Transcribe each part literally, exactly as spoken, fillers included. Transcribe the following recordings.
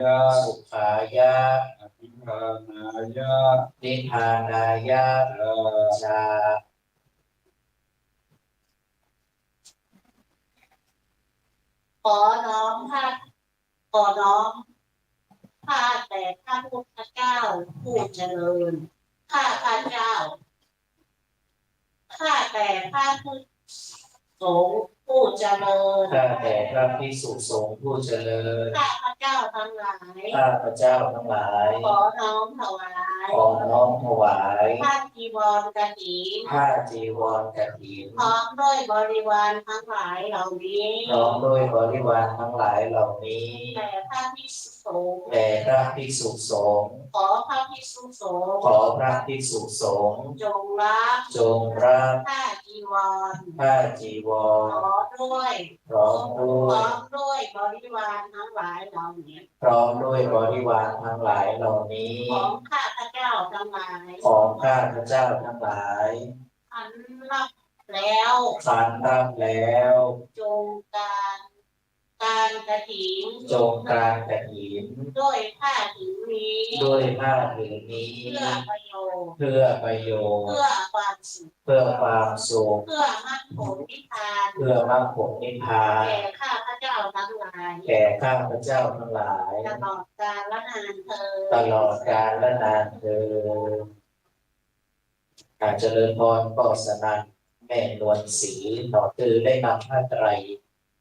ยะ สุขายะ นิพพานายะ นิพพานายะ จา จา ขอน้อมพระ ขอน้อมข้าแต่พระพุทธเจ้าผู้เจริญ ข้าพระเจ้า ข้าแต่พระภิกษุสงฆ์ผู้เจริญ ข้าแต่พระภิกษุสงฆ์ผู้เจริญ ข้าพระเจ้าทั้งหลาย ข้าพระเจ้าทั้งหลาย ขอน้อมถวาย ขอน้อมถวาย ผ้าจีวรกฐิน ผ้าจีวรกฐิน พร้อมด้วยบริวารทั้งหลายเหล่านี้ พร้อมด้วยบริวารทั้งหลายเหล่านี้ แด่พระภิกษุสงฆ์ แด่พระภิกษุสงฆ์ ขอพระภิกษุสงฆ์ ขอพระภิกษุสงฆ์ จงรับ จงรับ ผ้าจีวร ผ้าจีวร พร้อมด้วย พร้อมด้วย พร้อมด้วยบริวารทั้งหลายเหล่านี้ พร้อมด้วยบริวารทั้งหลายเหล่านี้ ของข้าพเจ้าทั้งหลาย ของข้าพเจ้าทั้งหลาย อันรับแล้ว อันรับแล้ว จงการ การกฐิน จงการกฐิน ด้วยผ้าผืนนี้ ด้วยผ้าผืนนี้ เพื่อประโยชน์ เพื่อประโยชน์ เพื่อความสุข เพื่อความสุข เพื่อมรรคผลนิพพาน เพื่อมรรคผลนิพพาน แก่ข้าพเจ้าทั้งหลาย แก่ข้าพเจ้าทั้งหลาย ตลอดกาลนานเทอญ ตลอดกาลนานเทอญ อา เจริญพร เพราะฉะนั้นแม่นวลศรี หน่อ คือได้นำผ้าไตร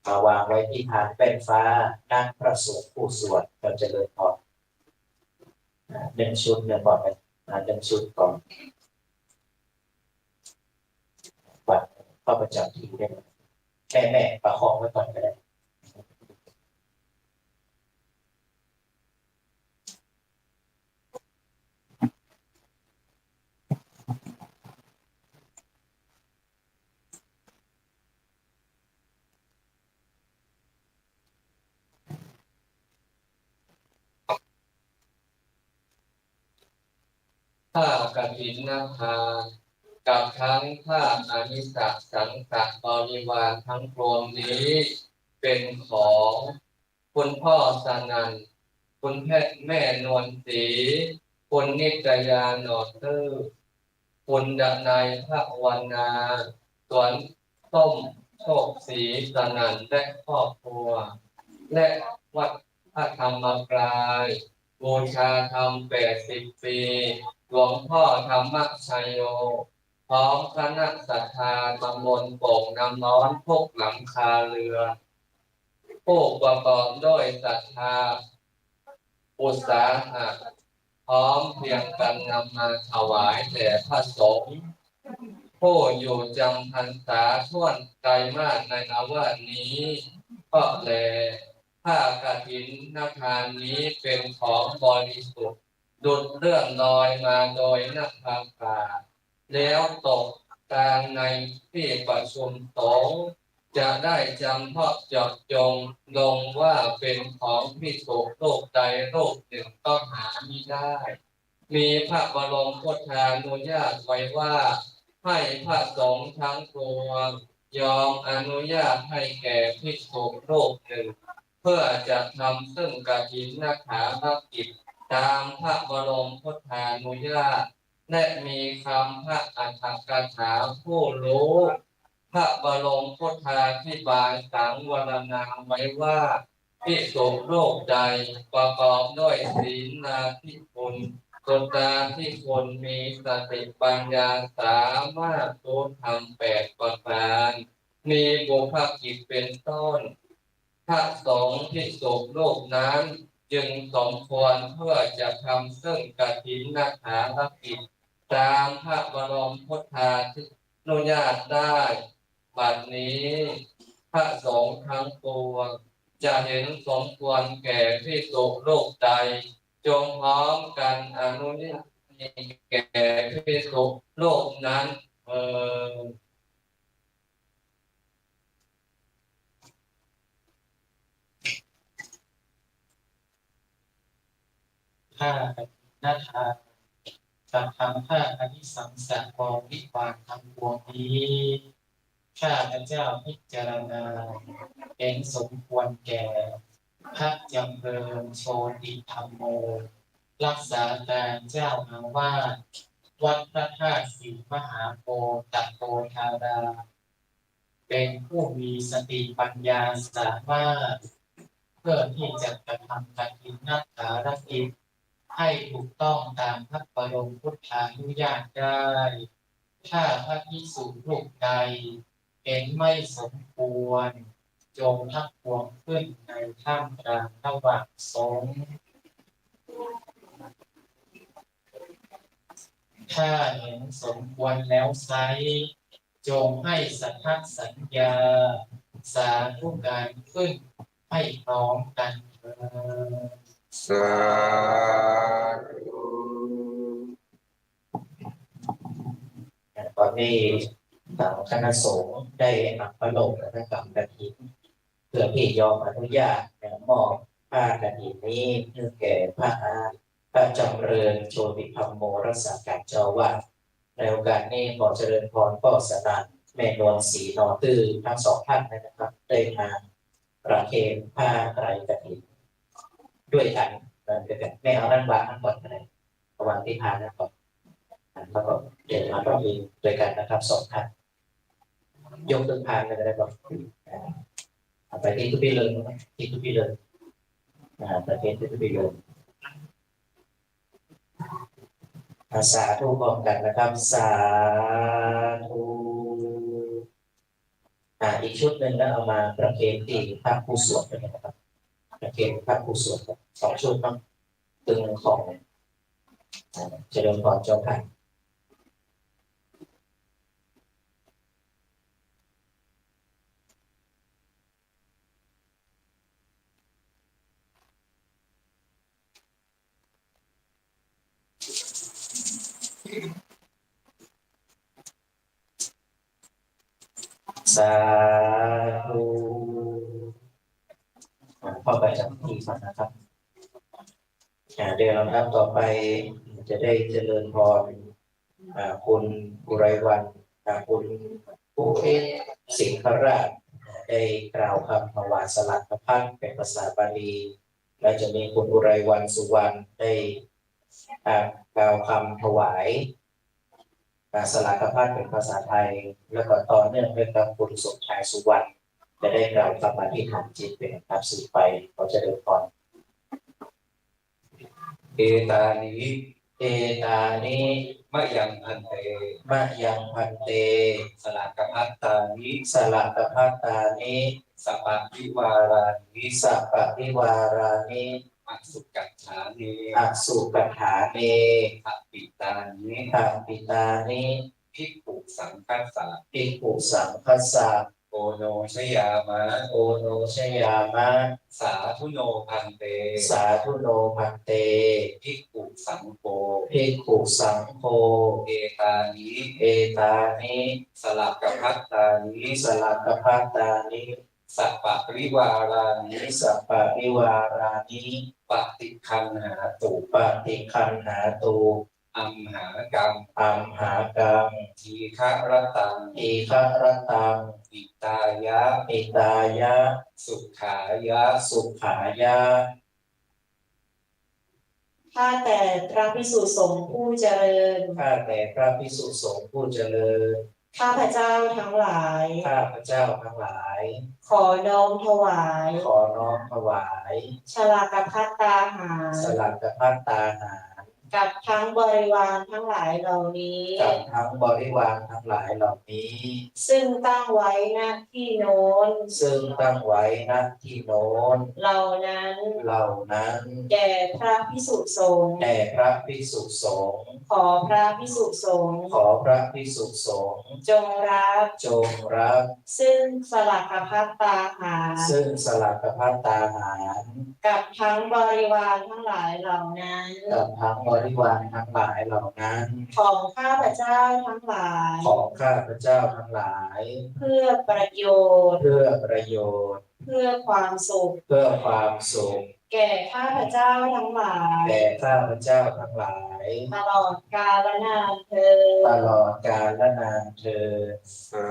มาวางไว้ที่พานแป้นฟ้า ณ พระสงฆ์ผู้สวด ก็เจริญพร อ่า หนึ่งชุด หนึ่งก่อน อ่า หนึ่งชุดก่อน บัตรเข้าประจำที่ได้ แม่แม่ประคองไว้ก่อนก็ได้ ผ้ากฐินทาน กับทั้งผ้าอามิสสังสบริวารทั้งปวงนี้ เป็นของ คุณพ่อสนั่น คุณแม่ แม่นวลศรี คุณนิตยา หน่อซื่อ คุณดนัย ภาวนา สวนส้ม โชคศรี สนั่น และครอบครัว และวัดพระธรรมกาย บูชาธรรมแปดสิบปี หลวงพ่อธรรมชโย พร้อมคณะศรัทธาตำบลโป่งน้ำร้อนทุกหลังคาเรือน ผู้ประกอบด้วยศรัทธาอุตสาหะ พร้อมเพรียงกันนำมาถวายแด่พระสงฆ์ ผู้อยู่จำพรรษาถ้วนไตรมาสในนวนี้ ก็แล ผ้ากฐินทานนี้เป็นของบริสุทธิ์ หลุดเลื่อนลอยมาโดยนภาอากาศ แล้วตกกลางในที่ประชุมสงฆ์ จะได้จำเพาะเจาะจงลงว่าเป็นของภิกษุรูปใดรูปหนึ่งก็หามิได้ มีพระบรมพุทธานุญาตไว้ว่า ให้พระสงฆ์ทั้งปวงยอมอนุญาตให้แก่ภิกษุรูปหนึ่ง เพื่อจะทำซึ่งกฐินทานกิจตามพระบรมพุทธานุญาต และมีคำพระอัฏฐกถาผู้รู้พระบรมพุทธาภิบาลสังวรณาไว้ว่า ภิกษุรูปใดประกอบด้วยศีลาธิคุณ สุตตาธิคุณ มีสติปัญญาสามารถรู้ธรรมแปดประการ มีบุพกิจเป็นต้น พระสงฆ์ภิกษุรูปนั้นจึงสมควรเพื่อจะทำซึ่งกฐินทานกิจตามพระบรมพุทธานุญาตได้ บัดนี้พระสงฆ์ทั้งปวงจะเห็นสมควรแก่ภิกษุรูปใด จงพร้อมกันอนุญาตให้แก่ภิกษุรูปนั้นเทอญ ผ้ากฐินทาน กับทั้งผ้าอามิสสังสบริวารทั้งปวงนี้ ข้าพเจ้าพิจารณาเห็นสมควรแก่ พระจำเริญโชติธัมโม รักษาการเจ้าอาวาสวัดพระธาตุศรีมหาโพธิ์ตะโพธาราม เป็นผู้มีสติปัญญาสามารถ เพื่อที่จะกระทำกฐินนักขารกิจ ให้ถูกต้องตามพระบรมพุทธานุญาตได้ ถ้าพระภิกษุรูปใดเห็นไม่สมควร จงทักท้วงขึ้นในท่ามกลางระหว่างสงฆ์ ถ้าเห็นสมควรแล้วไซร้ จงให้สรรพสัญญา สาธุการขึ้นให้พร้อมกันเทอญ สาธุ ตอนนี้ทางคณะสงฆ์ได้นำพระโลหะกฐิน เพื่อที่ยอมอนุญาตมอบผ้ากฐินนี้ให้แก่พระ พระจำเริญโชติธัมโม รักษาการเจ้าอาวาส ในโอกาสนี้ขอเจริญพรพ่อสนั่น แม่นวลศรีหน่อตื้อ ทั้งสองท่านนะครับ ได้มาประเคนผ้าไตรกฐินด้วยกัน นั่นก็คือแม่เอานั่นวางนั่นก่อนก็ได้ เอาวางที่พานนั่นก่อน แล้วก็เดินมาประเคนด้วยกันนะครับ สองท่าน ยกขึ้นพานเลยก็ได้ครับ อ่า เอาไปที่ตุ๊กปี้เลยนะ ที่ตุ๊กปี้เลย อ่า ประเคนที่ตุ๊กปี้เลย อ่า สาธุพร้อมกันนะครับ สาธุ อ่า อีกชุดหนึ่งแล้วเอามาประเคนที่พระผู้สวดกันนะครับ ประเคนพระผู้สวดครับ สองชุดเนาะ ตึงของ อ่า เจริญพรเจ้าค่ะ สาธุ อ่า เข้าไปจากที่ก่อนนะครับ อ่า เดี๋ยวลำดับต่อไปจะได้เจริญพร อ่า คุณอุไรวรรณ อ่า คุณภูริสิงหราช อ่า ได้กล่าวคำถวายสลากพัดเป็นภาษาบาลี และจะมีคุณอุไรวรรณสุวรรณได้ อ่า กล่าวคำถวาย อ่า สลากพัดเป็นภาษาไทย แล้วก็ต่อเนื่องด้วยกับคุณสมชายสุวรรณ จะได้กล่าวคำอธิษฐานจิตเป็นลำดับสืบไป ขอเจริญพร Etāni Etāni mayaṃ bhante mayaṃ bhante salākapattāni salākapattāni saparivārāni saparivārāni asukatthāni asukatthāni appaṭitāni appaṭitāni bhikkhusaṅghassa bhikkhusaṅghassa oṇojayāma oṇojayāma. Sādhu no bhante sādhu no bhante bhikkhusaṅgho bhikkhusaṅgho etāni etāni salākapattāni salākapattāni saparivārāni saparivārāni paṭiggaṇhātu paṭiggaṇhātu amhākaṃ amhākaṃ dīgharattaṃ dīgharattaṃ hitāya hitāya sukhāya sukhāya. ข้าแต่พระภิกษุสงฆ์ผู้เจริญ ข้าแต่พระภิกษุสงฆ์ผู้เจริญ ข้าพเจ้าทั้งหลาย ข้าพเจ้าทั้งหลาย ขอน้อมถวาย ขอน้อมถวาย สลากภัตตาหาร สลากภัตตาหาร กับทั้งบริวารทั้งหลายเหล่านี้ กับทั้งบริวารทั้งหลายเหล่านี้ ซึ่งตั้งไว้ณที่โน้น ซึ่งตั้งไว้ณที่โน้น เหล่านั้น เหล่านั้น แก่พระภิกษุสงฆ์ แด่พระภิกษุสงฆ์ ขอพระภิกษุสงฆ์ ขอพระภิกษุสงฆ์ จงรับ จงรับ ซึ่งสลากภัตตาหาร ซึ่งสลากภัตตาหาร กับทั้งบริวารทั้งหลายเหล่านั้น กับทั้งบริวารทั้งหลายเหล่านั้น ของข้าพเจ้าทั้งหลาย ของข้าพเจ้าทั้งหลาย เพื่อประโยชน์ เพื่อประโยชน์ เพื่อความสุข เพื่อความสุข แก่ข้าพเจ้าทั้งหลาย แก่ข้าพเจ้าทั้งหลาย ตลอดกาลนานเทอญ ตลอดกาลนานเทอญ สา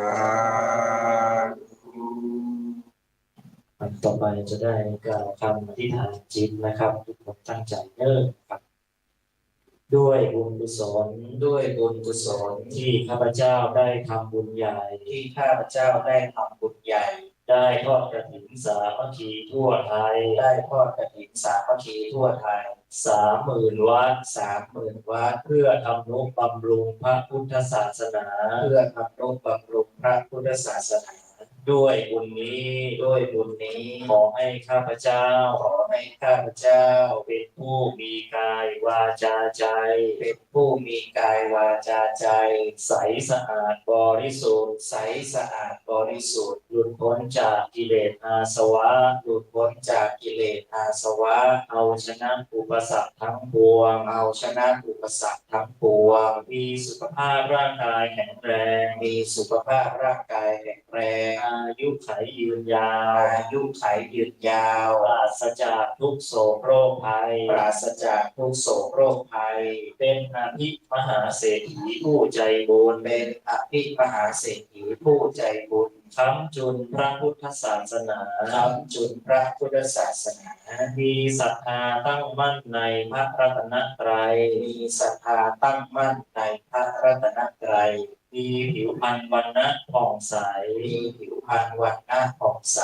ธุ อันต่อไปจะได้กล่าวคำอธิษฐานจิตนะครับ ทุกคนตั้งใจเนิ่นครับ ด้วยบุญกุศล ด้วยบุญกุศล ที่ข้าพเจ้าได้ทำบุญใหญ่ ที่ข้าพเจ้าได้ทำบุญใหญ่ ได้ทอดกฐินสามัคคีทั่วไทย ได้ทอดกฐินสามัคคีทั่วไทย สามหมื่นวัตต์ สามหมื่นวัตต์ เพื่อทำนุบำรุงพระพุทธศาสนา เพื่อทำนุบำรุงพระพุทธศาสนา ด้วยบุญนี้ ด้วยบุญนี้ ขอให้ข้าพเจ้า ขอให้ข้าพเจ้า เป็นผู้มีกายวาจาใจ เป็นผู้มีกายวาจาใจ ใสสะอาดบริสุทธิ์ ใสสะอาดบริสุทธิ์ หลุดพ้นจากกิเลสอาสวะ หลุดพ้นจากกิเลสอาสวะ เอาชนะอุปสรรคทั้งปวง เอาชนะอุปสรรคทั้งปวง มีสุขภาพร่างกายแข็งแรง มีสุขภาพร่างกายแข็งแรง อายุขัยยืนยาว อายุขัยยืนยาว ปราศจากทุกข์โศกโรคภัย ปราศจากทุกข์โศกโรคภัย เป็นอภิมหาเศรษฐีผู้ใจบุญ เป็นอภิมหาเศรษฐีผู้ใจบุญ ค้ำจุนพระพุทธศาสนา ค้ำจุนพระพุทธศาสนา มีศรัทธาตั้งมั่นในพระรัตนตรัย มีศรัทธาตั้งมั่นในพระรัตนตรัย มีผิวพรรณวรรณะผ่องใส มีผิวพรรณวรรณะผ่องใส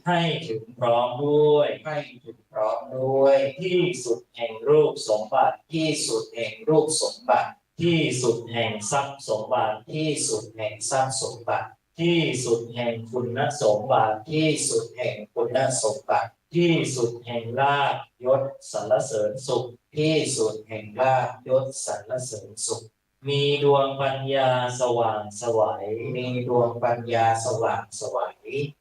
ให้ถึงพร้อมด้วย ให้ถึงพร้อมด้วย ที่สุดแห่งรูปสมบัติ ที่สุดแห่งรูปสมบัติ ที่สุดแห่งทรัพย์สมบัติ ที่สุดแห่งทรัพย์สมบัติ ที่สุดแห่งคุณสมบัติ ที่สุดแห่งคุณสมบัติ ที่สุดแห่งลาภยศสรรเสริญสุข ที่สุดแห่งลาภยศสรรเสริญสุข มีดวงปัญญาสว่างไสว มีดวงปัญญาสว่างไสว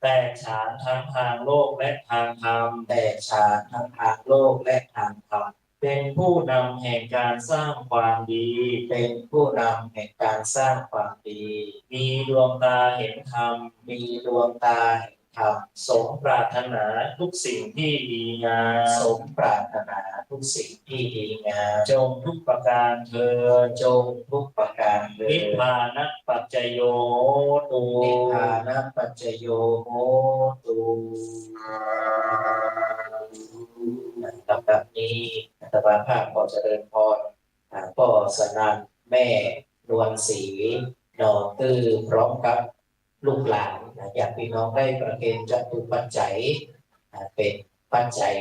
แตกฉานทั้งทางโลกและทางธรรม แตกฉานทั้งทางโลกและทางธรรม เป็นผู้นำแห่งการสร้างความดี เป็นผู้นำแห่งการสร้างความดี มีดวงตาเห็นธรรม มีดวงตาเห็นธรรม สมปรารถนาทุกสิ่งที่ดีงาม สมปรารถนาทุกสิ่งที่ดีงาม จงทุกประการเทอญ จงทุกประการเทอญ Nibbānapaccayako hotu. Nibbānapaccayako hotu. ลำดับนี้อาตมาภาพขอเจริญพร อ่า พ่อสนั่น แม่นวลศรี หน่อตื้อ พร้อมกับลูกหลานนะ ญาติพี่น้องได้ประเคนจตุปัจจัย อ่า เป็นปัจจัย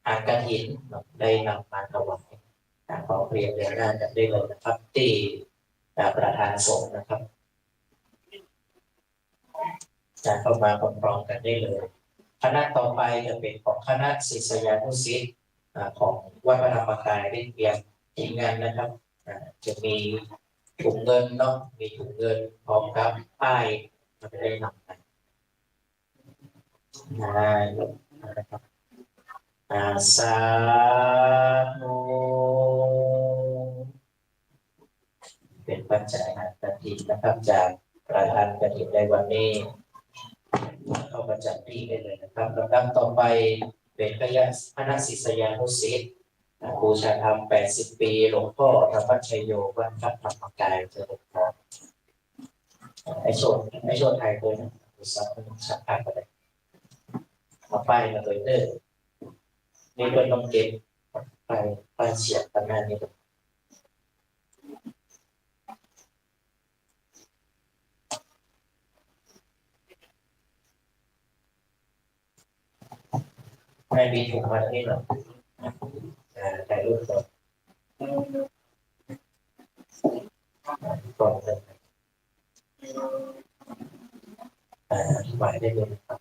ทานกฐินเนาะ ได้นำมาถวายนะ ขอเรียนเรียนหน้ากันได้เลยนะครับ ที่ อ่า ประธานสงฆ์นะครับ จะเข้ามาพร้อมๆกันได้เลย คณะต่อไปจะเป็นของคณะศิษยานุศิษย์ อ่า ของวัดพระธรรมกาย เรียนเตรียมทีมงานนะครับ อ่า จะมีถุงเงินเนาะ มีถุงเงินพร้อมกับป้าย เราจะได้นำไป ได้นะครับ อ่า สาธุ เป็นปัจจัยทานกฐินนะครับ จากประธานกฐินในวันนี้ เข้าประจำที่ได้เลยนะครับ ลำดับต่อไปเป็นคณะ คณะศิษยานุศิษย์ อ่า บูชาธรรม แปดสิบ ปี หลวงพ่อธรรมชโย วัดพระธรรมกาย เจริญพร ไอ้โชติ ไอ้โชติไทยตัวนั้น สักพักก็ได้ เอาป้ายมาตัวเด้อ นี่เพิ่นต้องเก็บป้าย ป้ายเสียบข้างหน้านี่ ให้มีถุงมาที่นี่หน่อย อ่า ถ่ายรูปก่อน ก่อนเลย อ่า อธิบายได้เลยนะครับ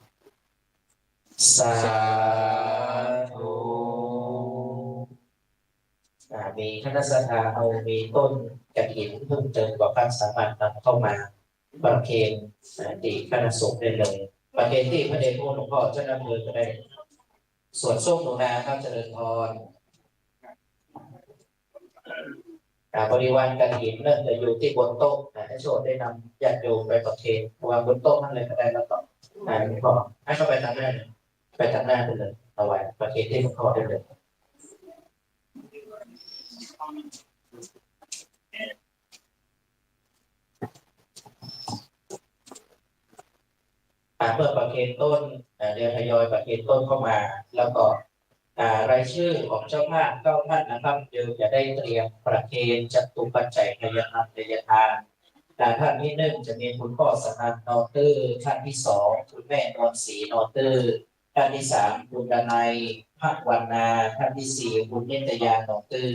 สาธุ อ่า มีคณะศรัทธาเอามีต้นกฐินเพิ่มเติมกว่าครั้ง สามารถนำเข้ามาประเคน อ่า ที่คณะสงฆ์ได้เลย ประเคนที่พระเดชพระคุณหลวงพ่อเจ้าหน้าอำเภอก็ได้ สวนส้มหนูนาครับ เจริญพร อ่า บริวารกฐินเนี่ยจะอยู่ที่บนโต๊ะนะ ให้โชติได้นำญาติโยมไปประเคนวางบนโต๊ะนั่นเลยก็ได้ แล้วก็ อ่า หลวงพ่อให้เข้าไปทางหน้า ไปทางหน้าไปเลย ถวายประเคนที่หลวงพ่อได้เลย อ่า เมื่อประเคนต้น เดี๋ยวทยอยประเคนต้นเข้ามา แล้วก็ อ่า รายชื่อของเจ้าภาพเก้าท่านนะครับ เดี๋ยวจะได้เตรียมประเคนจตุปัจจัยทายทาน ทายทาน อ่า ท่านที่หนึ่งจะมีคุณพ่อสนั่น นอตื้อ ท่านที่สองคุณแม่นวลศรี นอตื้อ ท่านที่สามคุณดนัย พระวันนา ท่านที่สี่คุณนิตยา นอตื้อ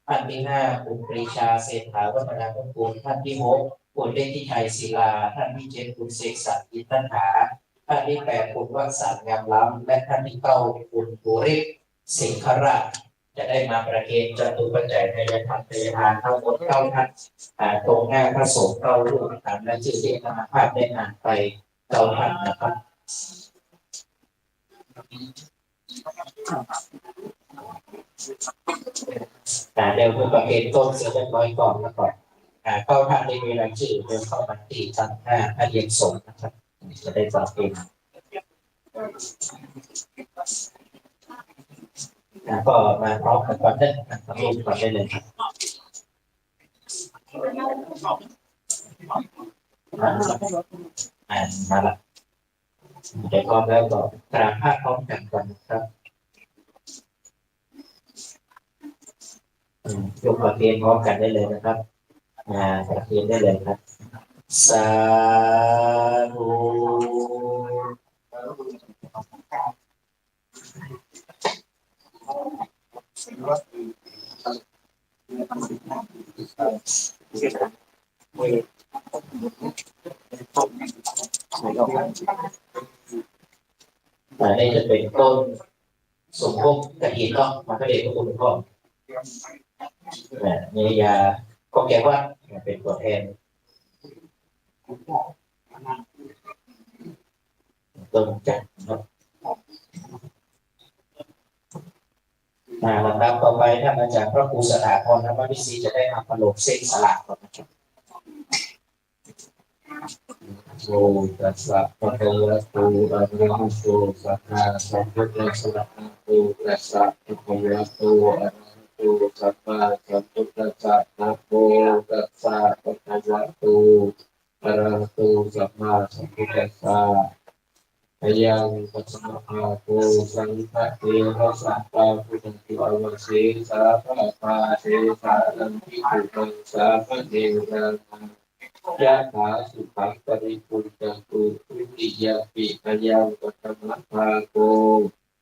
ท่านที่ห้าคุณปรีชา เศรษฐาวัฒนานุกูล ท่านที่หกคุณฤทธิชัย ศิลา ท่านที่เจ็ดคุณเสกสรร อินทัฏฐา ท่านที่แปดคุณวสันต์ งามล้ำ และท่านที่เก้าคุณภูริศ สิงคราช จะได้มาประเคนจตุปัจจัยทายทาน ทายทานทั้งหมดเก้าท่าน อ่า ตรงหน้าพระสงฆ์เก้ารูป ตามรายชื่อที่อาตมาภาพได้อ่านไปเก้าท่านนะครับ อ่า เดี๋ยวเพื่อประเคนต้นเสร็จเรียบร้อยก่อนแล้วก่อน อ่า เก้าท่านที่มีรายชื่อเดินเข้ามาที่ทางหน้าพระเรียนสงฆ์นะครับ จะได้ประเคน อ่า ก็มาพร้อมกันก่อนได้นะ มาร่วมก่อนได้เลยครับ อ่า อ่า มาละ เดี๋ยวพร้อมแล้วก็กราบพระพร้อมกันก่อนนะครับ อืม ยกประเคนพร้อมกันได้เลยนะครับ อ่า ประเคนได้เลยครับ สาธุ อันนี้จะเป็นต้นสมภพกฐินเนาะ มาพระเดชพระคุณหลวงพ่อ อ่า นิยา ก็แก่วัด เป็นตัวแทน ต้นจักรนะครับ อ่า ลำดับต่อไปท่านอาจารย์พระครูสถาพร ธรรมวิสี จะได้มาประโลมเส้นสลากก่อนนะครับ Namo tassa bhagavato arahato sammāsambuddhassa. Namo tassa bhagavato arahato sammāsambuddhassa. Namo tassa bhagavato arahato sammāsambuddhassa. Ayaṃ paṭhamabhāgo saṅghatherassa pāpuṇāti avasesā bhāgā sesānaṃ bhikkhūnaṃ sāmaṇerānaṃ yathāsukhaṃ paribhuñjantu. Dutiyampi ayaṃ paṭhamabhāgo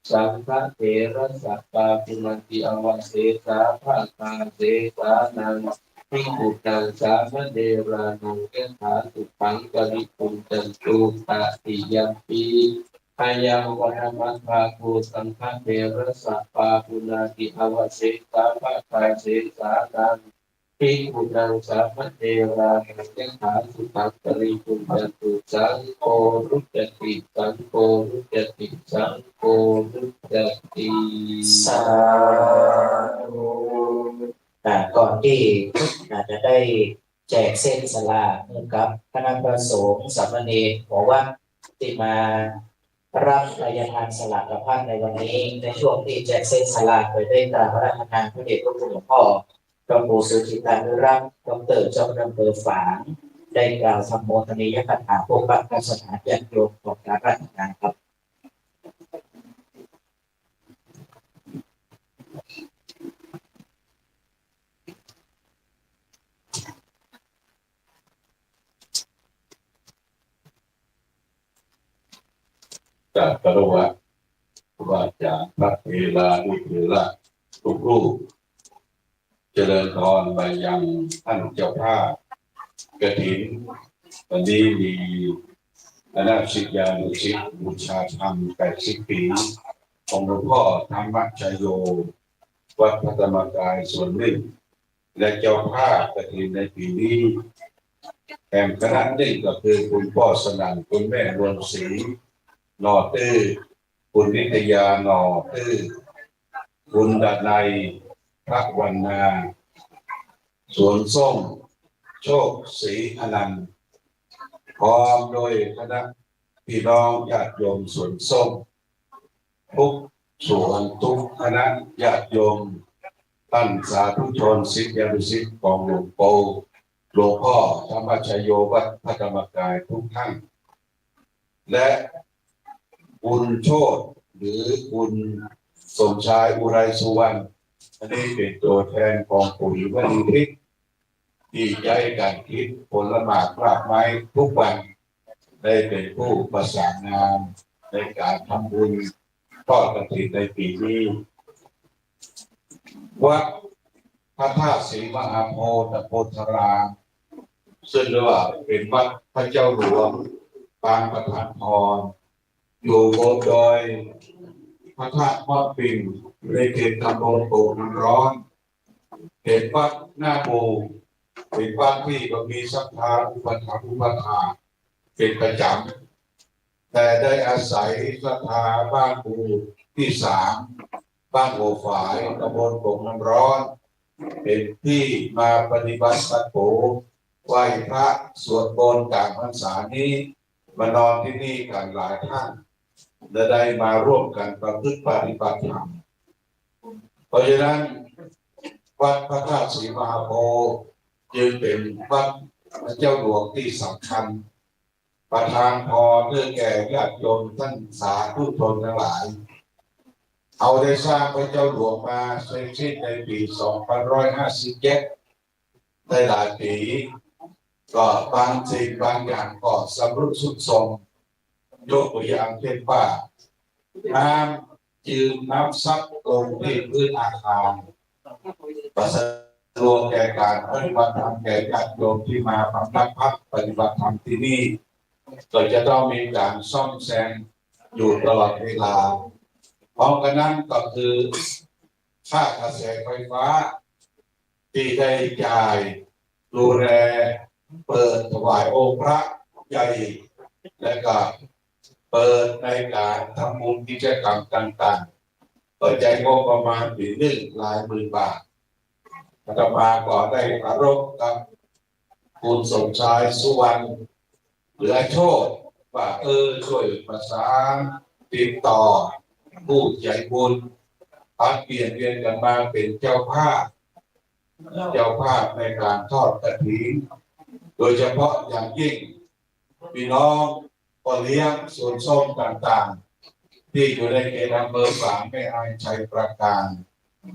saṅghatherassa pāpuṇāti avasesā bhāgā sesānaṃ bhikkhūnaṃ sāmaṇerānaṃ yathāsukhaṃ paribhuñjantu. Tatiyampi ayaṃ paṭhamabhāgo saṅghatherassa pāpuṇāti avasesā bhāgā sesānaṃ bhikkhūnaṃ sāmaṇerānaṃ yathāsukhaṃ paribhuñjantu. Saṅgho ruccati, saṅgho ruccati, saṅgho ruccati. Sādhu. อ่า ก่อนที่ อ่า จะได้แจกเส้นสลากให้กับคณะพระสงฆ์สามเณรของวัดที่มา รับทายทานสลากพัดในวันนี้ ในช่วงที่แจกเส้นสลากไปได้กราบอาราธนาพระเดชพระคุณหลวงพ่อ พระครูสุจิตานุรักษ์ ดอกเตอร์ เจ้าคณะอำเภอฝาง ได้กล่าวธรรมโมทนียกถาพบปะศาสนาญาติโยมของอาราธนาครับ กราบคารวะครูบาอาจารย์ พระเถรานุเถระทุกรูป เจริญพรไปยังท่านเจ้าภาพกฐิน วันนี้มีคณะศิษยานุศิษย์บูชาธรรมแปดสิบปี ของหลวงพ่อธรรมชโย วัดพระธรรมกายส่วนหนึ่ง และเจ้าภาพกฐินในปีนี้ แห่งคณะหนึ่งก็คือคุณพ่อสนั่น คุณแม่นวลศรี นอตื้อ คุณนิตยา นอตื้อ คุณดนัย พระวันนา สวนส้ม โชคศรีอนันต์ พร้อมโดยคณะพี่น้องญาติโยมสวนส้ม ทุกสวนทุกคณะญาติโยม ท่านสาธุชนศิษยานุศิษย์ของหลวงปู่ หลวงพ่อธรรมชโยวัดพระธรรมกายทุกท่าน และ คุณโชติ หรือคุณสมชาย อุไรสุวรรณ อันนี้เป็นตัวแทนของปุ๋ยวลีทิพย์ที่ใช้กันคิดผลหมากรากไม้ทุกวัน ได้เป็นผู้ประสานงานในการทำบุญทอดกฐินในปีนี้ วัดพระธาตุศรีมหาโพธิ์ตโพธาราม ซึ่งเรียกว่าเป็นวัดพระเจ้าหลวงปางประธานพร อยู่บนดอยพระธาตุม่อนปิ่ง ในเขตตำบลโป่งน้ำร้อน เป็นวัดหน้าโป่ง เป็นวัดที่ก็มีศรัทธาอุปถัมภ์อุปถากเป็นประจำ แต่ได้อาศัยศรัทธาบ้านหมู่ที่สาม บ้านหัวฝาย ตำบลโป่งน้ำร้อน เป็นที่มาปฏิบัติตะโก ไหว้พระสวดมนต์กลางพรรษานี้ มานอนที่นี่กันหลายท่าน และได้มาร่วมกันประพฤติปฏิบัติธรรม เพราะฉะนั้น วัดพระธาตุศรีมหาโพธิ์จึงเป็นวัดพระเจ้าหลวงที่สำคัญ ประทานพรเพื่อแก่ญาติโยมท่านสาธุชนทั้งหลาย เอาได้สร้างพระเจ้าหลวงมาเสร็จสิ้นในปี สองพันร้อยห้าสิบเจ็ด ได้หลายปี ก็บางสิ่งบางอย่างก็ชำรุดทรุดโทรม ยกตัวอย่างเช่นว่า น้ำจืมน้ำซับลงที่พื้นอาคาร ประสะดวกแก่การปฏิบัติธรรมแก่ญาติโยมที่มาพักปฏิบัติธรรมที่นี่ ก็จะต้องมีการซ่อมแซมอยู่ตลอดเวลา พร้อมกันนั้นก็คือค่ากระแสไฟฟ้า ที่ได้จ่ายดูแลเปิดถวายองค์พระใหญ่ และก็เปิดในการทำบุญกิจกรรมต่างๆ ก็ใช้งบประมาณปีหนึ่งหลายหมื่นบาท อาตมาก็ได้ปรารภกับคุณสมชาย สุวรรณ เหลือโชติ ว่า เออ ช่วยประสานติดต่อผู้ใจบุญ ผัดเปลี่ยนเวียนกันมาเป็นเจ้าภาพ เจ้าภาพในการทอดกฐิน โดยเฉพาะอย่างยิ่งพี่น้องพ่อเลี้ยงสวนส้มต่างๆ ที่อยู่ในเขตอำเภอสาม แม่อาย ชัยปราการ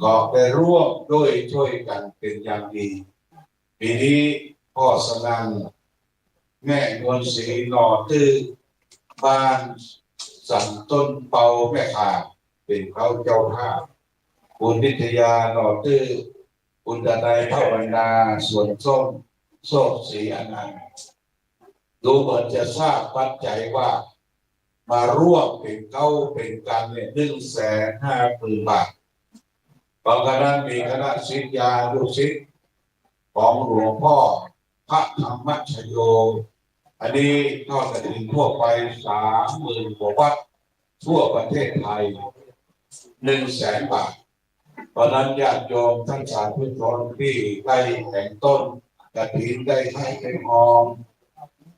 ก็ได้ร่วมด้วยช่วยกันเป็นอย่างดี ปีนี้พ่อสนั่น แม่นวลศรี หน่อตื้อ บ้านสันต้นเปา แม่ข่า เป็นเขาเจ้าภาพ คุณนิตยา หน่อตื้อ คุณดนัย ภาวนา สวนส้ม โชติศรีอนันต์ ดูเหมือนจะทราบปัจจัยว่า มาร่วมเป็นเก๊าเป็นกันเนี่ย หนึ่งแสนห้าหมื่นบาท พร้อมกันนั้นมีคณะศิษยานุศิษย์ของหลวงพ่อพระธรรมชโย อันนี้ทอดกฐินทั่วไป สามหมื่นกว่าวัดทั่วประเทศไทย หนึ่งแสนบาท เพราะฉะนั้นญาติโยมท่านสาธุชนที่ได้แต่งต้นกฐิน ได้ให้เป็นทอง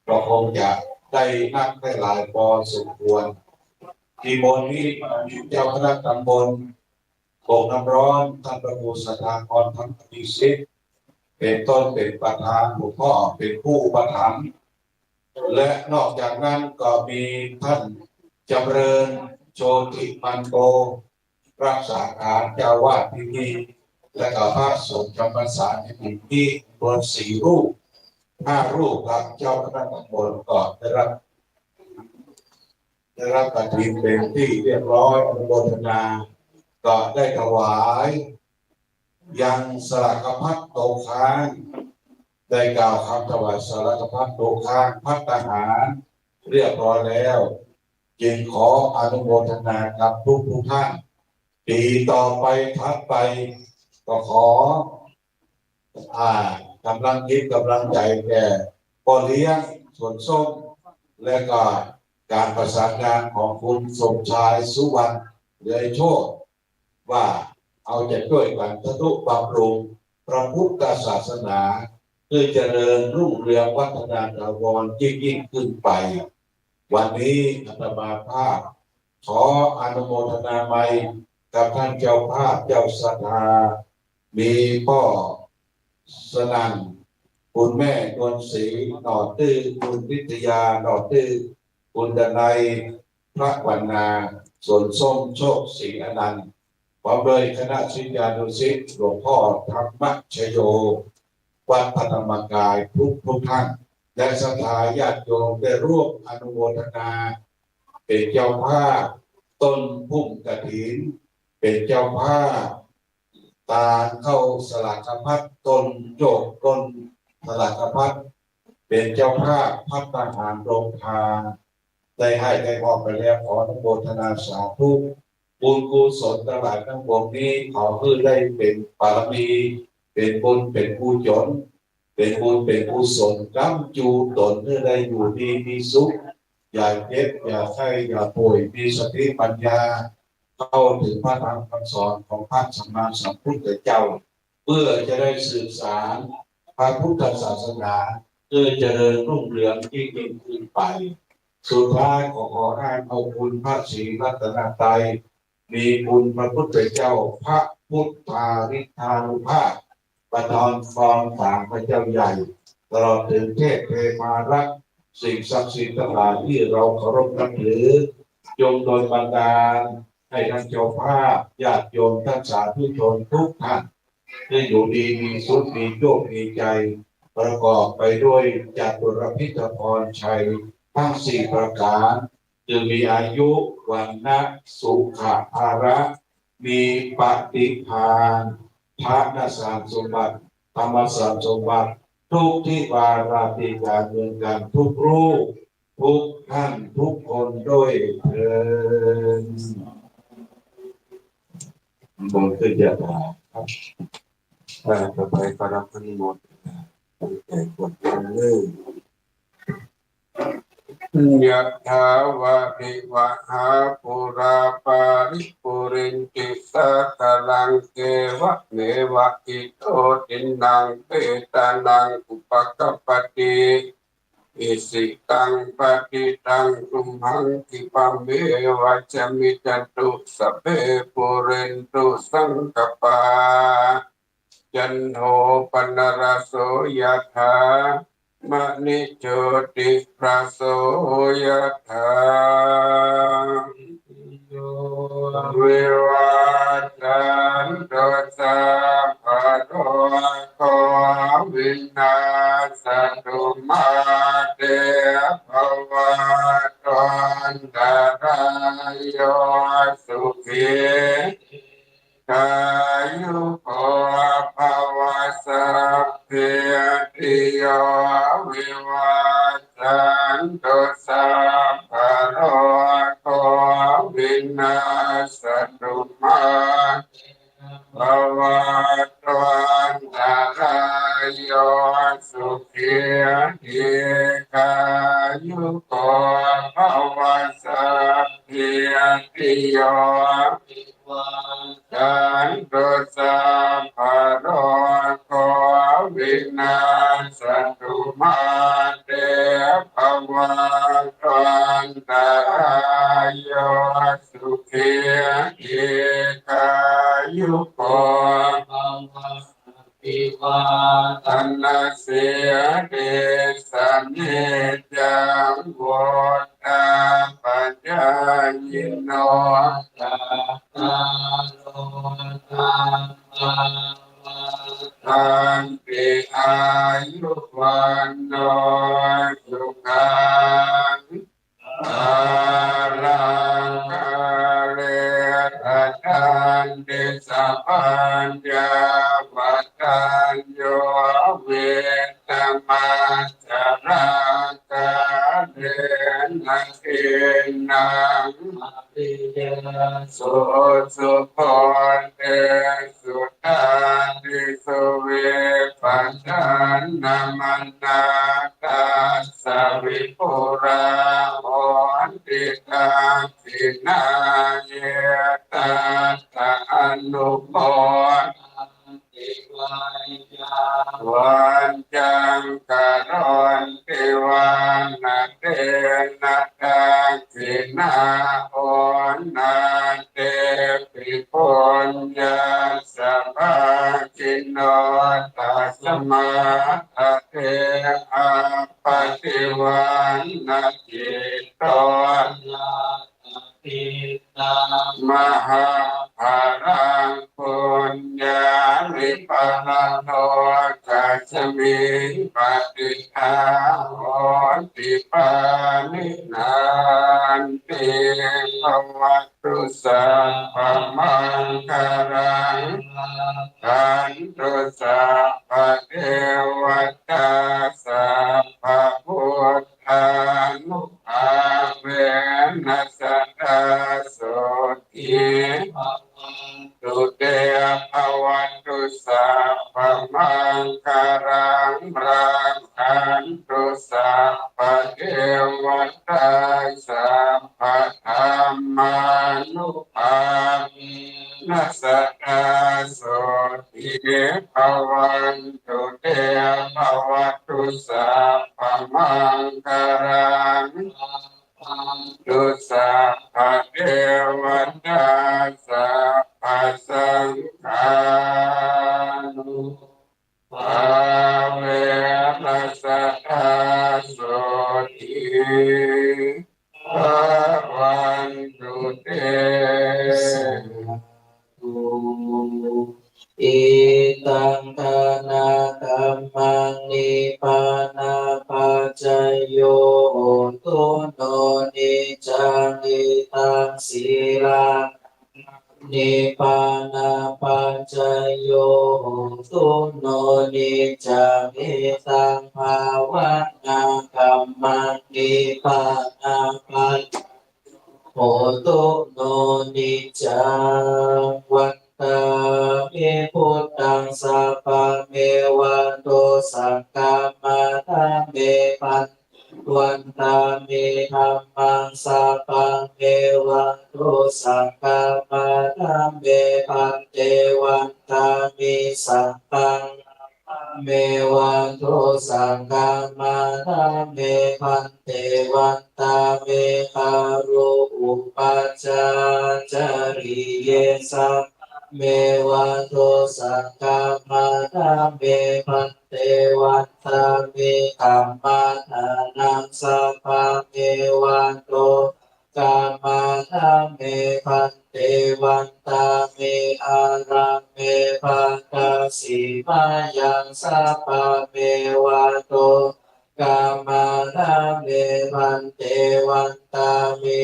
ก็คงจะได้นักได้หลายพอสมควร ที่บนนี้มีเจ้าคณะตำบลโป่งน้ำร้อน ท่านพระครูสัทธาพร ธรรมนิสิต เป็นต้น เป็นประธาน หลวงพ่อเป็นผู้อุปถัมภ์ และนอกจากนั้นก็มีท่านจำเริญ โชติมันโต รักษาการเจ้าอาวาสที่นี่ และก็พระสงฆ์จำพรรษาในปีนี้รวมสี่รูป ห้ารูปครับ เจ้าคณะตำบลก็ได้รับ ได้รับกฐินเป็นที่เรียบร้อย อนุโมทนา ก็ได้ถวาย ยังสลากพัดตกค้าง ได้กล่าวคำถวายสลากพัดตกค้าง ภัตตาหารเรียบร้อยแล้ว จึงขออนุโมทนากับทุกทุกๆท่าน ปีต่อไปถัดไป ก็ขอ อ่า กำลังจิตกำลังใจแก่พ่อเลี้ยงสวนส้ม และก็การประสานงานของคุณสมชาย สุวรรณ เหลือโชติ ว่าเอาใจช่วยกันทนุบำรุงพระพุทธศาสนา ให้เจริญรุ่งเรืองวัฒนาถาวรยิ่งๆขึ้นไป วันนี้อาตมาภาพขออนุโมทนาไมยกับท่านเจ้าภาพเจ้าศรัทธา มีพ่อสนั่น คุณแม่นวลศรี หน่อตื้อ คุณนิตยา หน่อตื้อ คุณดนัย พระวันนา สวนส้ม โชคศรีอนันต์ พร้อมด้วยคณะศิษยานุศิษย์หลวงพ่อธรรมชโย วัดพระธรรมกายทุกทุกท่าน และศรัทธาญาติโยมได้ร่วมอนุโมทนา เป็นเจ้าภาพต้นพุ่มกฐิน เป็นเจ้าภาพ ตานข้าวสลากพัด ต้นโยก ต้นสลากพัด เป็นเจ้าภาพภัตตาหารโรงทาน ได้ให้ได้มอบไปแล้ว ขออนุโมทนาสาธุ บุญกุศลทั้งหลายทั้งปวงนี้ ขอให้ได้เป็นบารมี เป็นบุญเป็นกุศล เป็นบุญเป็นกุศล ค้ำจุนตนให้ได้อยู่ดีมีสุข อย่าเจ็บ อย่าไข้ อย่าป่วย มีสติปัญญา เข้าถึงพระธรรมคำสอนของพระสัมมาสัมพุทธเจ้า เพื่อจะได้สืบสานพระพุทธศาสนา เพื่อเจริญรุ่งเรืองยิ่งยิ่งขึ้นไป สุดท้ายขอ ขออ้างเอาคุณพระศรีรัตนตรัย มีคุณพระพุทธเจ้า พระพุทธานุภาพ ประทานพรสามพระเจ้าใหญ่ ตลอดถึงเทพเทวารักษ์ สิ่งศักดิ์สิทธิ์ทั้งหลายที่เราเคารพนับถือ จงดลบันดาลให้ท่านเจ้าภาพ ญาติโยม ท่านสาธุชนทุกท่าน ได้อยู่ดีมีสุข มีโชคมีชัย ประกอบไปด้วยจตุรพิธพรชัยทั้งสี่ประการ คือมีอายุ วรรณะ สุขะ พละ มีปฏิภาณ ธนสารสมบัติ ธรรมสารสมบัติ ทุกทิวาราตรี การเงินการทุกรูป ทุกท่านทุกคนด้วยเทอญ บนขึ้นยาตาครับ อ่า ต่อไปก็รับอนุโมทนาตั้งแต่บทต้นเลย Yathā vārivahā pūrā paripūrenti sāgaraṃ, evameva ito dinnaṃ petānaṃ upakappati. Icchitaṃ patthitaṃ tumhaṃ khippameva samijjhatu, sabbe pūrentu saṅkappā, cando paṇṇaraso yathā, maṇi jotiraso yathā. Vivajjantu sabbarogo vinassatu, mā te bhavatvantarāyo, sukhī dīghāyuko bhava. Sabbītiyo vivajjantu, sabbarogo vinassatu, mā te bhavatvantarāyo, sukhī dīghāyuko bhava. Sabbītiyo vivajjantu, sabbarogo vinassatu, mā te bhavatvantarāyo, sukhī dīghāyuko bhava. Abhivādanasīlissa niccaṃ vuḍḍhāpacāyino, cattāro dhammā vaḍḍhanti, āyu vaṇṇo sukhaṃ balaṃ. Kāle dadanti sapaññā, vadaññū viddhamaccharā, kālena khīṇaṃ abhiyaso, subodhesu tādisu, vippasannamanā tassa vipulā honti dakkhiṇā. Ye tattha anumodanti veyyāvaccaṃ karonti vā, na tena dakkhiṇā onā, tepi puññassa bhāgino. Tasmā dade appaṭivānacitto, mahābalaṃ puññāni paralokasmiṃ patiṭṭhā honti pāṇinanti. Bhavatu sabbamaṅgalaṃ, rakkhantu sabbadevatā, sabbabuddhānubhāvena sadā sotthī bhavantu te. Bhavatu sabbamaṅgalaṃ, rakkhantu sabbadevatā, sabbadhammānubhāvena sadā sotthī bhavantu te. Bhavatu sabbamaṅgalaṃ, rakkhantu sabbadevatā, sabbasaṅghānubhāvena sadā sotthī bhavantu te. Idaṃ dānakammaṃ nibbānapaccayo hotu no niccaṃ. Idaṃ sīlakammaṃ nibbānapaccayo hotu no niccaṃ. Idaṃ bhāvanākammaṃ nibbānapaccayo hotu no niccaṃ. Vandāmi buddhaṃ sabbameva dosaṃ khamatha me bhante. Vandāmi dhammaṃ sabbameva dosaṃ khamatha me bhante. Vandāmi saṅghaṃ sabbameva dosaṃ khamatha me bhante. Vandāmi guru upajjhāyācariye sabbameva dosaṃ khamatha me bhante. Vandāmi kammadānaṃ sabbameva dosaṃ khamatha me bhante. Vandāmi ārāme bhaddajimāyaṃ sabbameva dosaṃ khamatha me bhante. Vandāmi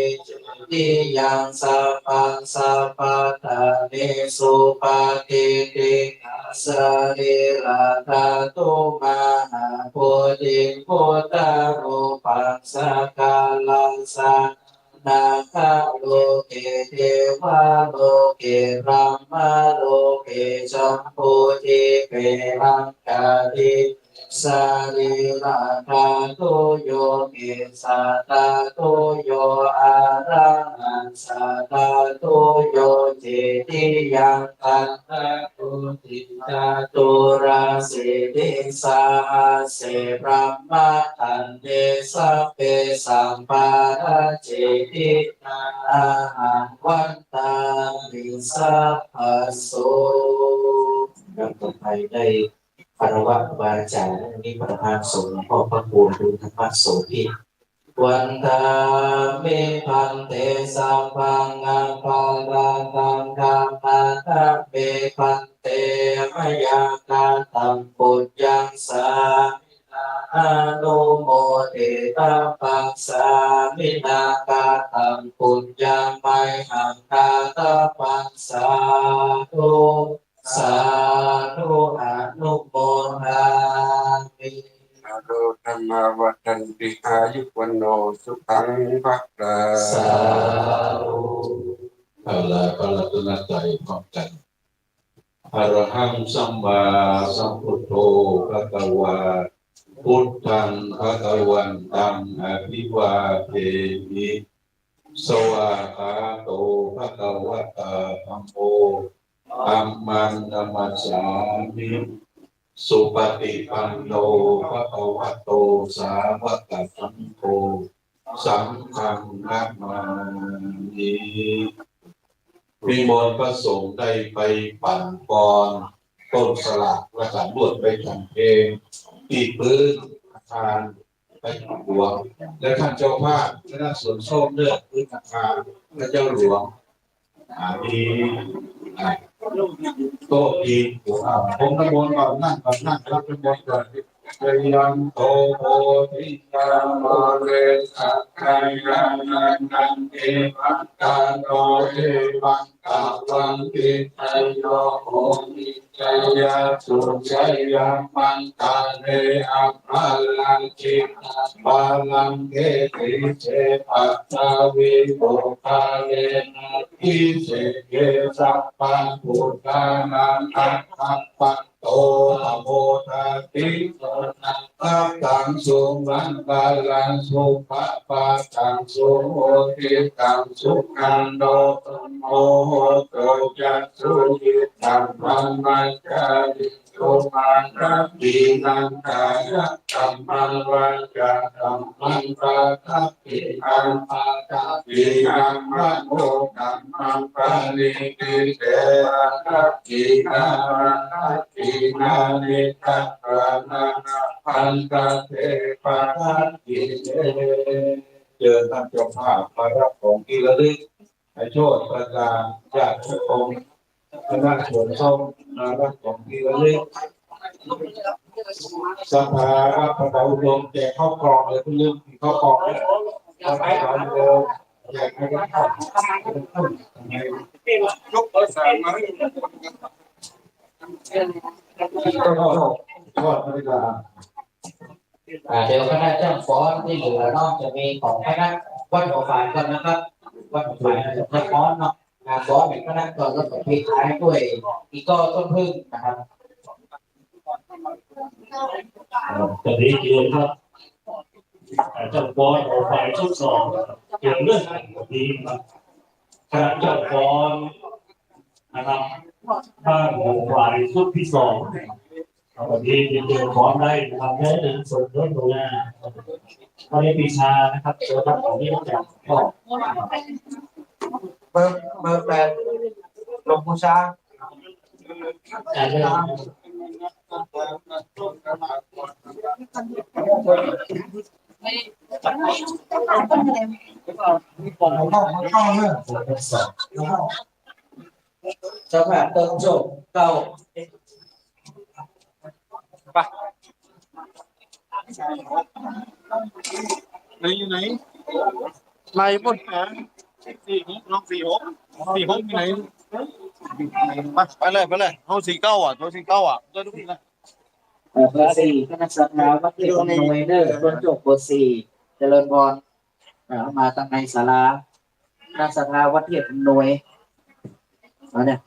cetiyaṃ sabbaṃ sabbaṭṭhānesu patiṭṭhitā sarīradhātu mahābodhiṃ buddharūpaṃ sakkārajana nāgaloke devaloke brahmaloke jambudīpe aṅgādīpe sarīradhātuyo kesādhātuyo arahaṃsadhātuyo cetiyaṃ saddhātu caturāsītisahassabrahmakaṇḍe sabbesaṃ pāraceti ahaṃ vandāmi sabbaso. ครับ ต่อไปได้คารวะครูบาอาจารย์ วันนี้ประธานสงฆ์หลวงพ่อพระครู อดุลธรรมโสภิต Vandāmi bhante sabbaṃ aparādhaṃ khamatha me bhante. Mayā kataṃ puññaṃ sāmi anumoditabbaṃ, sāminā kataṃ puññaṃ mayhaṃ dātabbaṃ. Sādhu, sādhu, anumodāmi. Sādhu, dhammā vaḍḍhanti, āyu vaṇṇo sukhaṃ balaṃ. Sādhu. เอาละ พระรัตนตรัยพร้อมกัน Arahaṃ sammāsambuddho bhagavā, buddhaṃ bhagavantaṃ abhivādemi. Svākkhāto bhagavatā dhammo, dhammaṃ namassāmi. Supaṭipanno bhagavato sāvakasaṅgho, saṅghaṃ namāmi. นิมนต์พระสงฆ์ได้ไปปั่นกลอนต้นสลาก และก็ลวดไม้กางเขนที่พื้นอาคาร ไปหลวง และท่านเจ้าภาพคณะสวนส้มเลือกพฤษภาพระเจ้าหลวง อ่า มี อ่า โต๊ะจีนอยู่ อ่า ผมน้ำมนต์ก่อน นั่งก่อน นั่งรับน้ำมนต์ก่อน Jayanto bodhiyā mūle sakyānaṃ nandivaḍḍhano, evaṃ tvaṃ vijayo hohi jayassu jayamaṅgale, aparājitapallaṅke sīse paṭhavipokkhare, abhiseke sabbabuddhānaṃ aggappatto pamodati. Sunakkhattaṃ sumaṅgalaṃ supabhātaṃ suhuṭṭhitaṃ, sukhaṇo sumuhutto ca suyiṭṭhaṃ brahmacārisu, ārakkhimaṃ kāyakammaṃ vācākammaṃ padakkhiṇaṃ, padakkhiṇaṃ manokammaṃ paṇidhī te padakkhiṇā, padakkhiṇāni katvāna labhantatthe padakkhiṇe. เชิญท่านเจ้าภาพมารับของที่ระลึก ไพโชติ ประกาศ ญาติโยมคณะสวนส้ม มารับของที่ระลึก สภาวัดพระบาทอุดม แจกข้าวกล่องเลย คุณลืมข้าวกล่องไว้ วัดพระบาทอุดม แจกให้ได้ ยกข้าวสารมาให้ ทอดไม่ได้ อ่า เดี๋ยวคณะจ้างฟ้อนที่เหลือเนาะ จะมีของคณะวัดหัวฝายก่อนนะครับ วัดหัวฝายจะฟ้อนเนาะ อ่า ฟ้อนในคณะก่อน แล้วก็ปิดท้ายด้วยอีกก็ต้นพึ่งนะครับ อ่า ตอนนี้เชิญครับ อ่า เจ้าฟ้อนหัวฝายชุดสอง เชิญเลือกวันนี้นะครับ คณะเจ้าฟ้อนนะครับ บ้านหัวฝายชุดที่สอง เอาแบบนี้เตรียมพร้อมได้นะครับ ได้เงินสดลดลงมา วันนี้ปีชานะครับ เจอครับ ของที่ต้องจ่ายก็ เบอร์ เบอร์แปด หลวงปู่ช้าง จ่ายเลย เจ้าภาพต้นโชคเก้า ไป ไหนอยู่ไหน มาอยู่บนหา สี่หก น้อง สี่หก สี่หก อยู่ไหน ไป ไปเลย ไปเลย เอา สี่เก้า อ่ะ ตัว สี่เก้า อ่ะ ตัวทุกทีนะ เอ่อ เบอร์สี่ คณะศรัทธาวัดเทพอำนวยเนอะ ต้นโชคเบอร์สี่ เจริญพร อ่า มาทางในศาลา คณะศรัทธาวัดเทพอำนวย เอาเนี่ย